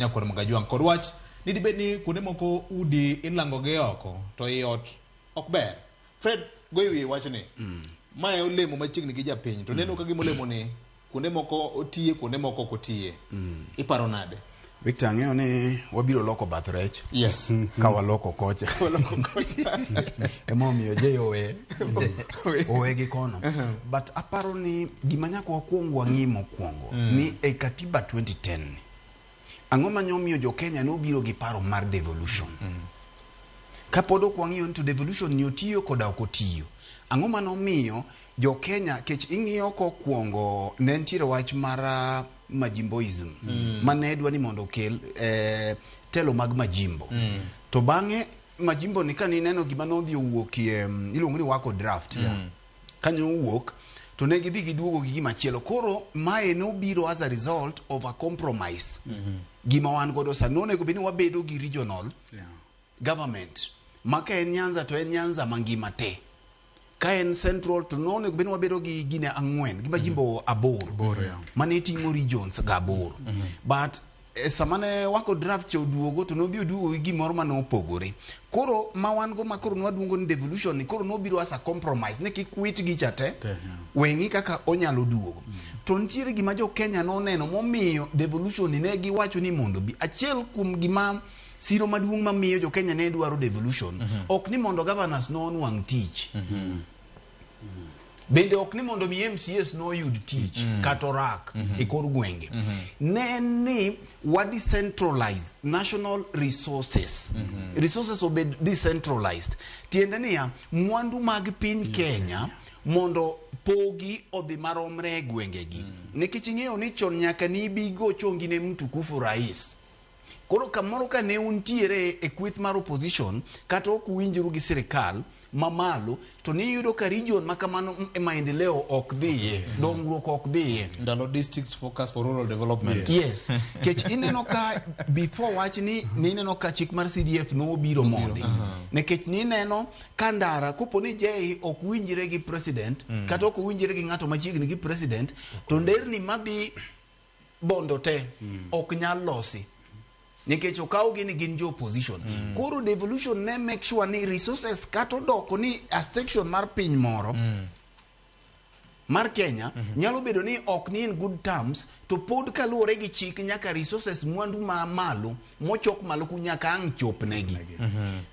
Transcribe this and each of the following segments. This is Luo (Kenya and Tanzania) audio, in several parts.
Nyakwar Mgajwang' kod wach ni dibed ni kuonde moko udi ilango gi oko to i ot ok ber. Fred, go e wiye wachni. Mae olemo machiegni gi japiny to neno ka gima olemo ni kuonde moko otiye kuonde moko ok otiye. Iparo nade? Victor, ang'eyo ni wabiro loko bath rech. Yes. Ka waloko kocha. Waloko kocha. Emomiyo Jay owe. Owe gi kono. But aparo ni gima nyaka wakwong wang'i mokwongo ni e katiba 2010 ni Ang'o ma nomiyo jo Kenya nobiro gi paro mar devolution? Kapod ok wang'iyo ni to devolution ni otiyo koda ok otiyo. Ang'o ma nomiyo jo Kenya kech ing'iyo kokwongo ne nitiere wach mar ah, majimboism mane dwa ni mondo okel eh, telo mag majimbo. To bang'e majimbo ni kane ineno gima nodhi owuokie mm, iluongo ni wako draft. Kanyo owuok to ne gidhi giduogo gi gima chielo. Koro mae nobiro as a result of a compromise. Gima wan godo sani nonego bed ni wabedo gi regional government ma ka en Nyanza to en Nyanza mangima te. Ka en Central to nonego bed ni wabedo gi gine ang'wen gi majimbo aboro Aboro, yeah. mane ting'o regions ga aboro. But e, sama ne wako draft cha oduogo to nodhi oduogo gi gimoro mane opogore. Koro ma wan go ma koro nwaduongo ni devolution ni koro nobiro as a compromise ni kik wit gicha te Te, yeah. weng'i kaka onyalo duogo. To nitiere gima jo Kenya noneno momiyo devolution ni ne giwacho ni mondo bi. Achiel kuom gima siro maduong' mamiyo jo Kenya ne dwaro devolution ok ni mondo governors nonwang' tich. Bende ok ni mondo mi MCAs noyud tich kata orak e kor gwenge. Ne en ni wa decentralize national resources. Resources obed decentralized. Tiende niya, mwandu mag piny Kenya mondo pogi odhi maromre e gwengegi. Nikech ing'eyo ni chon nyaka nibi go chongi ne mtukufu rais. Koro kamoro ka ne untiere e kweth mar opposition kata ok uwinjru gi sirikal mamalo to niyudo ka region ma kamano e maendeleo ok dhiye, dongruok ok dhiye. Ndalo district focus for rural development. Yes. Kech ineno ka before wach ni nineno ka chik mar CDF nobiro mondi. Nikech nineno ka ndara kopo ni Jay ok winjre gi president kata ok owinjre gi ng'ato machiegni gi president to nderni madhi bondo te ok nyal losi nikech okawgi ni gin jo opposition koro devolution ne make sure ni resources kata odoko ni a section mar piny moro mar Kenya nyalo bedo ni ok ni in good terms to pod kaluwore gi chik nyaka resources mwandu ma malo mochok malo ku nyaka ang' chopnegi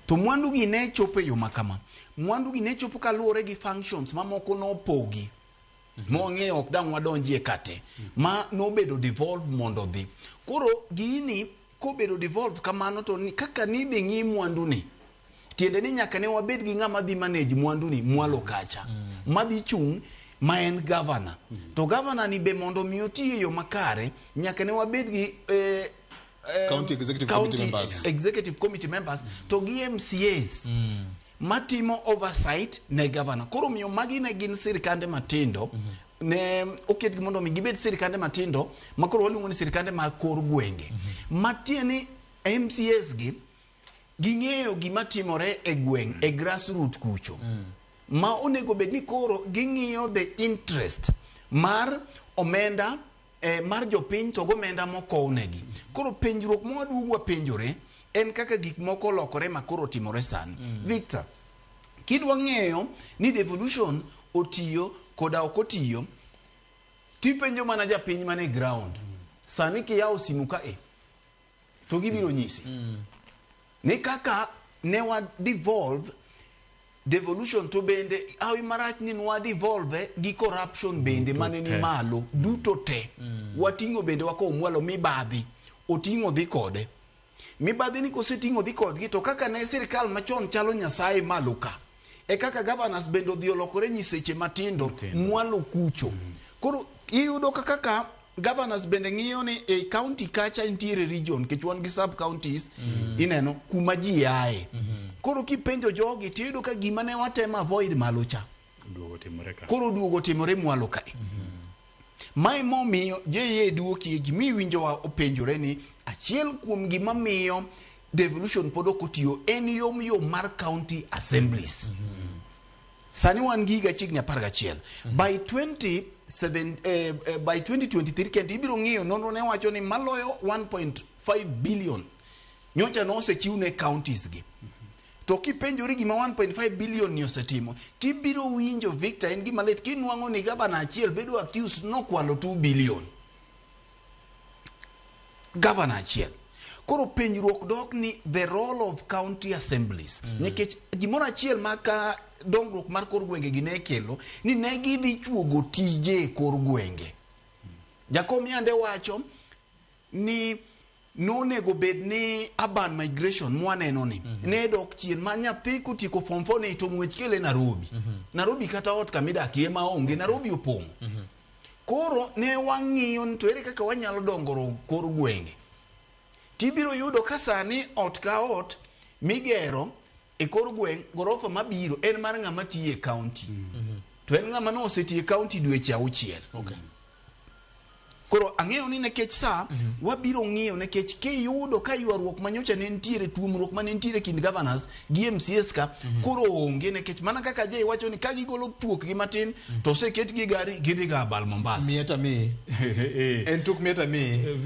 to mwandu gi ne chopo e yo ma kama mwandu gi ne chopo kaluwore gi functions mamoko nopogi Mwang'eyo ok dang' wadonjie kate ma nobedo devolve mondo odhi. Koro gini kobedo devolve kamano to ni, kaka nidhi ng'i mwandu ni tiende ni nyaka ne wabed gi ng'ama dhi manage mwandu ni mwalo kacha madhi chung' ma en governor. To governor ni be mondo mi oti e yo makare nyaka ne wabed gi County Executive Committee members. Executive Committee members to gi MCAs matimo oversight ne governor. Koro miyo magi ne gin sirikande matindo ne oketgi mondo mi gibed sirikande matindo ma koro waluongo ni sirikande mag kor gwenge. Matie ni MCAs gi ging'eyo gima timore e gweng' e grassroot kucho ma onego bed ni koro ging'iyo the interest mar omenda eh, mar jopiny to gomenda mokownegi. Koro penjruok ma waduogo wapenjore en kaka gik moko olokore ma koro otimore sani. Victor, kidwa ng'eyo ni devolution otiyo koda ok otiyo, tipenjo mana japiny mane ground. Sani kiyawo simu ka e, to gibiro nyisi ni kaka ne wa devolve devolution to bende hawi marach ni nwa devolve gi corruption bende mane ni malo duto te wating'o bende wakowo mwalo mibadhi oting'o dhi kode mibadhi ni koseting'o dhi kodgi to kaka ne sirikal machon chalo nyasaye malo ka e kaka governors bende odhi olokore nyiseche matindo mwalo kucho koro iyudo ka kaka governors bende ng'iyo ni e county kacha nitiere region nikech wan gi sub counties ineno kuma ji yae koro kipenjo jogi tiyudo ka gima ne watemo avoid malo cha Duogo timore ka. koro duogo timore mwalo kae mae momiyo JA duokie gimiwinjowa openjore ni achiel kuom gima miyo devolution pod ok otiyo en yom yom mar county assemblies sani wan gi higa chiegni 11 by 27 by 2023 kendo ibiro ng'iyo nonro ne wacho ni maloyo 1.5 1.5 billion nyocha nosechiw ne counties gi. To kipenjori gima 1.5 billion ni osetimo, tibiro winjo Victor en gima lit kinwang'o ni gavana achiel bedo accused nokwalo 2 billion. Gavana achiel. Koro penjruok dok ni the role of county assemblies. Nikech gimoro achiel ma ka dongruok mar kor gwenge gi ne kelo ni ne gidhi chuogo tije e kor gwenge. Jakom yande wacho ni nonego bed ni urban migration mwaneno ni ne dok chien ma nyathi kotieko form 4 ni to ng'wech kele Nairobi. Nairobi kata ot kamidakie ma onge Nairobi opong'. Koro ne wang'iyo ni to ere kaka wanyalo dongoro kor gwenge. Tibiro yudo ka sani ot ka ot migero e kor gweng' gorofa mabiro en mar ng'ama tiyo e county. To en ng'ama nosetiyo e county dweche auchiel. Okay. Koro ang'eyo ni nikech sa wabiro ng'iyo nikech kiyudo ka ywaruok manyocha ne nitiere tuomruok mane nitiere kind governors gi MCAs ka koro onge nikech mana kaka Jay wacho ni ka gigolo thuok gi matin to oseketgi e gari gidhi ga abal Mombasa. Miye tamiyi. En tuk miye tamiyi.